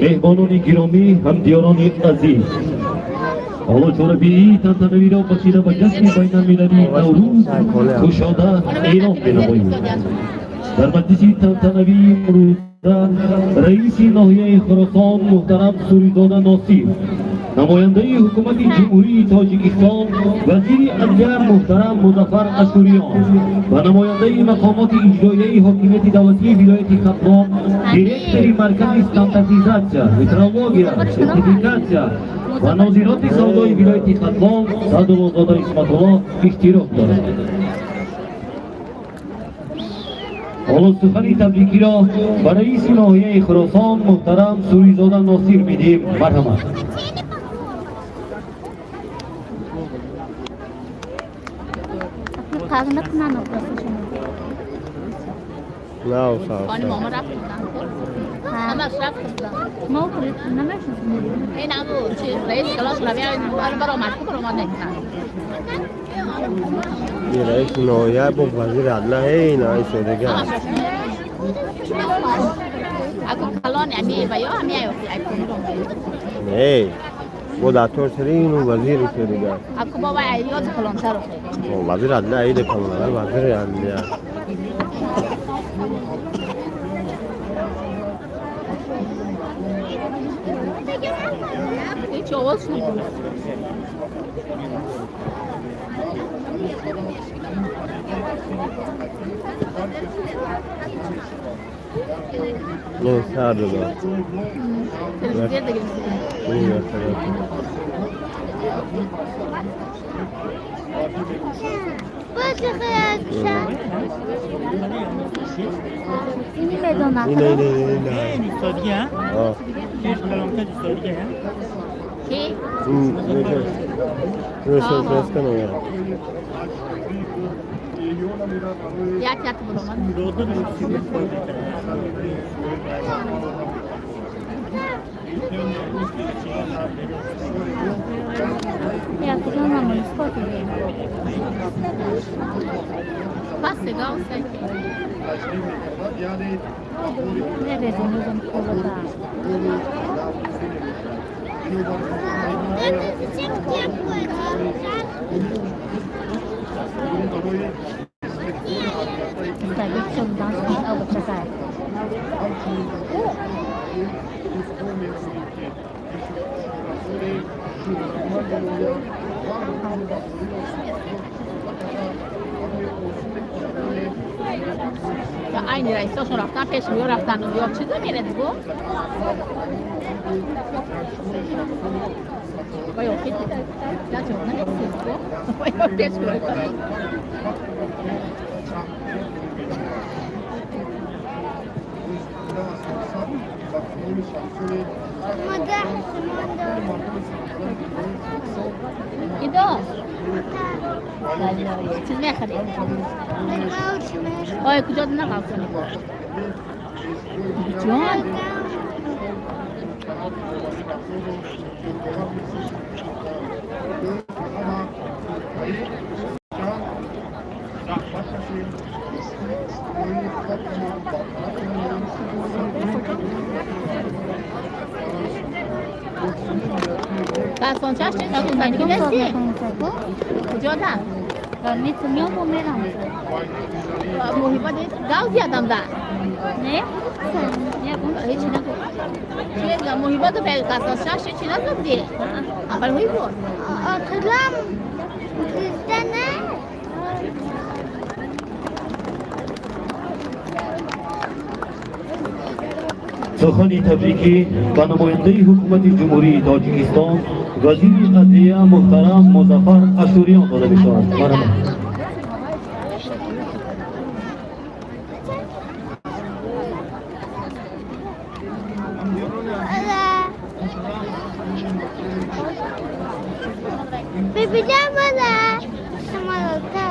Меҳмонони гиромӣ, ҳамдиёрони азиз, ҳоло чорабинии тантанавиро бахшида ба ҷашни байналмилалии Наврӯз кушода эълон менамоем. Дар маҷлиси тантанавии имрӯза раиси ноҳияи Хуросон муҳтарам Суризода Носир, намояндаи ҳукумати Ҷумҳурии Тоҷикистон, вазири адлия муҳтарам Музаффар Ашуриён ва намояндаи мақомоти иҷроияи ҳокимияти давлатии вилояти Хатлон, директори Маркази стандартизатсия, метрология, сертификатсия ва нозироти савдои вилояти Хатлон Саъдуллозода Исматулло иштирок дорад. Ҳоло сухани табрикиро ба раиси ноҳияи Хуросон муҳтарам Суризода Носир медиҳем. Марҳамат. Қағ накунан окрасашон. Они мама рафт буданд. Ҳамаш рафт буданд. Мо намешиносем. Ин абу чи раис калон равия баромад ку, баромад мекунанд. Раиси ноҳия бо вазири адла ҳей наисодага. Аку калон ами ва ё ами аю. Не, бо датор сарину вазири содига. Аку бо вай ёд калонтар. Вазири адла айда калон, вазири адлия. Ҳеч овоз шунидам. Не, сар додам. Телевизор дагирифта. Не, вертолёт. Ини медонад. Ина, ина, ина. Истодига. А. Истодига. Ки? Рӯс кана. Як як баромад. Я кудон намониско дидем. Пас сега усай. Мерезем узам холода. Ставить дан ав бачакай. Айни раисошон рафтан, пеш ё рафтан, ё чизо меред гу? Вай охир ҷавоб намесид гу? Вай пеш рафтан. Идо. Чиз мехаред? Ой, куҷо нағалтонӣ бо? Ҷон. Дастончаш чиз садиги нести? Куҷо да? Меём мерам. Моҳиба гав зиядам да? Не? Ҳечи нагу. Чи моҳиба да дастончаш чи назадди? Аввал моҳибо. Отилам bizda ne? Сухани табрикӣ ба намояндаи ҳукумати Ҷумҳурии Тоҷикистон, вазири адлия муҳтарам Музаффар Ашуриён дода мешавад. Марҳамат. Бибиҷан, бала самолета.